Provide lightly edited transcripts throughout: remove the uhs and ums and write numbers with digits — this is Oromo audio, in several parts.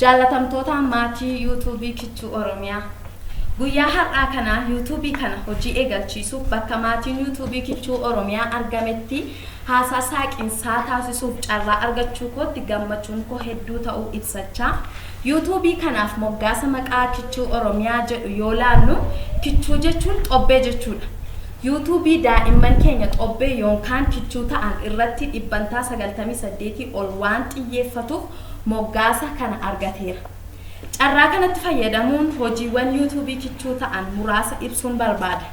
Jaalatamtoota maatii yuutuubii Kichuu Oromiyaa. Guyyaa har'aa kana yuutuubii kana hojii eegalchiisuuf bakka maatiin yuutuubii Kichuu Oromiyaa argametti haasaa saaqinsaa taasisuuf carraa argachuu kootti gammachuun koo hedduu ta'uu ibsachaa, yuutuubii kanaaf moggaasa maqaa Kichuu Oromiyaa jedhu yoo laallu, kichuu jechuun xobbee jechuudha. Yuutuubii daa'imman keenya xobbee yookaan kichuu ta'an irratti dhibbantaa 98 ol waan xiyyeeffatuuf moggaasa kana argateera. Carraa kanatti fayyadamuun hojiiwwan yuutuubii Kichuu ta'an muraasa ibsuun barbaada.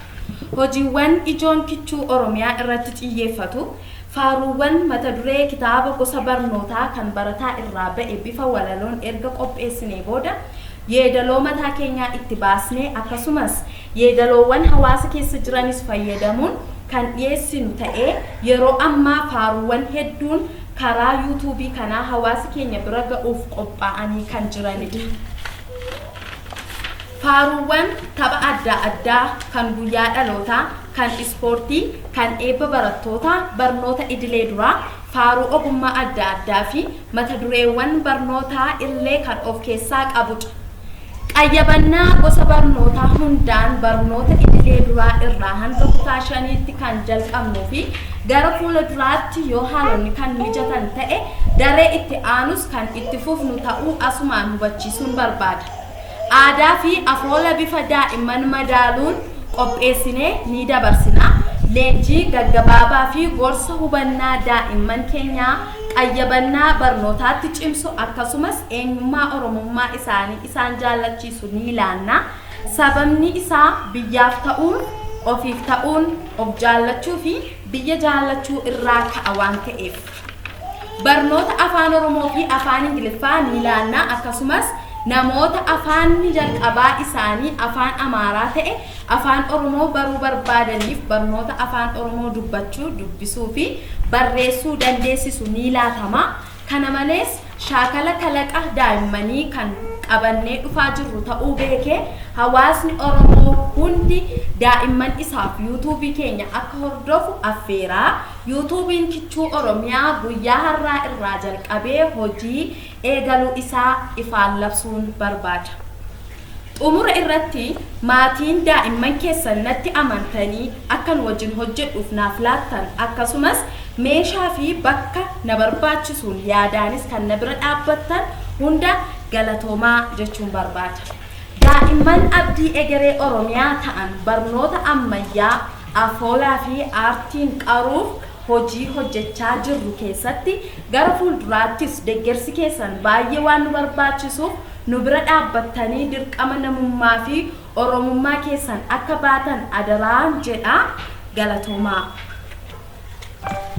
Hojiiwwan ijoon Kichuu Oromiyaa irratti xiyyeeffatu, Faaruuwwan mata duree kitaaba gosa barnootaa kan barataa irraa ba'e bifa walaloon erga qopheessinee booda yeedaloo mataa keenyaa itti baasnee akkasumas yeedaloowwan hawaasa keessa jiranis fayyadamuun kan dhiyeessinu ta'ee yeroo ammaa faaruuwwan hedduun karaa yuutuubii kanaa hawaasa keenya bira ga'uuf qophaa'anii kan jiranidha. Faaruuwwan tapha addaa addaa, kan guyyaa dhalootaa, kan ispoortii, kan eebba barattootaa, barnoota idilee duraa, faaruu ogummaa adda addaa fi mata dureewwan barnootaa illee kan of keessaa qabudha. Qayyabannaa gosa barnootaa hundaan barnoota idilee duraa irraa hanga kutaa shaniitti kan jalqabnuu fi gara fuula duraatti yoo haalonni kan mijatan ta'e daree itti aanus kan itti fufnu ta'uu asumaan hubachiisuun barbaada. Aadaa fi afoola bifa daa'imman madaaluun qopheessinee ni dabarsina. Leenjii gaggabaabaa fi gorsa hubannaa daa'imman keenyaa qayyabannaa barnootaatti cimsu akkasumas eenyummaa Oromummaa isaanii isaan jaallachiisu ni laanna. Sababni isaa biyyaaf ta'uun, ofiif ta'uun, of jaallachuu fi biyya jaallachuu irraa ka'a waan ta'eef. Barnoota Afaan Oromoo fi Afaan Ingiliffaa ni laanna akkasumas namoota afaanni jalqabaa isaanii Afaan Amaaraa ta'e Afaan Oromoo baruu barbaadaniif barnoota Afaan Oromoo dubbachuu, dubbisuu fi barreessuu dandeessisu ni laatama. Kana malees, shaakala kalaqa daa'immanii kan qabannee dhufaa jirru ta'uu beekee hawaasni Oromoo hundi daa'imman isaaf yuutuubii keenya akka hordofu affeeraa, Yuutuubiin Kichuu Oromiyaa guyyaa har'aa irraa jalqabee hojii eegaluu isaa ifaan labsuun barbaada. Xumura irratti, maatiin daa'imman keessan natti amantanii akkan wajjin hojjedhuuf naaf laattan akkasumas meeshaa fi bakka na barbaachisuun yaadaanis kan na bira dhaabbattan hunda galatoomaa jechuun barbaada. Daa'imman abdii egeree Oromiyaa ta'an barnoota ammayyaa, afoolaa fi aartiin qaruuf hojii hojjechaa jirru keessatti gara fuulduraattis deggersi keessan baay'ee waan nu barbaachisuuf nu bira dhaabbattanii dirqama namummaa fi Oromummaa keessan akka baatan adaraan jedha. Galatoomaa.